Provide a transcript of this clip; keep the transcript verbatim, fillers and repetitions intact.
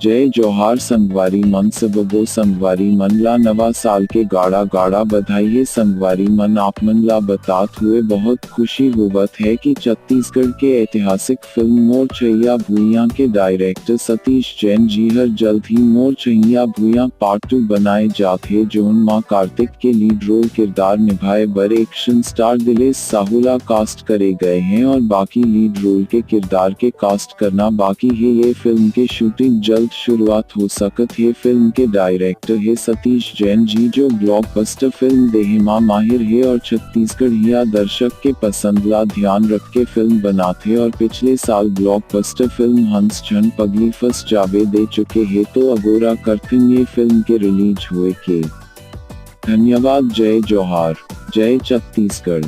जय जोहार संगवारी मन, सबो संगवारी मन ला नवा साल के गाड़ा गाड़ा बधाई हे। संगवारी मन, आप मन ला बतात हुए बहुत खुशी होवत है कि छत्तीसगढ़ के ऐतिहासिक फिल्म मोर छइया भुइयां के डायरेक्टर सतीश जैन जी हर जल्द ही मोर छइया भुइयां पार्ट टू बनाए जात हे, जोन मां कार्तिक के लीड रोल किरदार निभाए बर एक्शन स्टार दिलेश साहू ला कास्ट करे गए हैं और बाकी लीड रोल के किरदार के कास्ट करना बाकी हे। ये फिल्म के शूटिंग जल्द शुरुआत हो सकत हे। फिल्म के डायरेक्टर हे सतीश जैन जी, जो ब्लॉकबस्टर फिल्म देहे मा माहिर हे और छत्तीसगढ़िया दर्शक के पसंद ला ध्यान रख के फिल्म बनाथे और पिछले साल ब्लॉकबस्टर फिल्म हंस झन पगली फंस जाबे दे चुके हे, तो अगोरा करथिन ये फिल्म के रिलीज हुए के। धन्यवाद। जय जोहार। जय छत्तीसगढ़।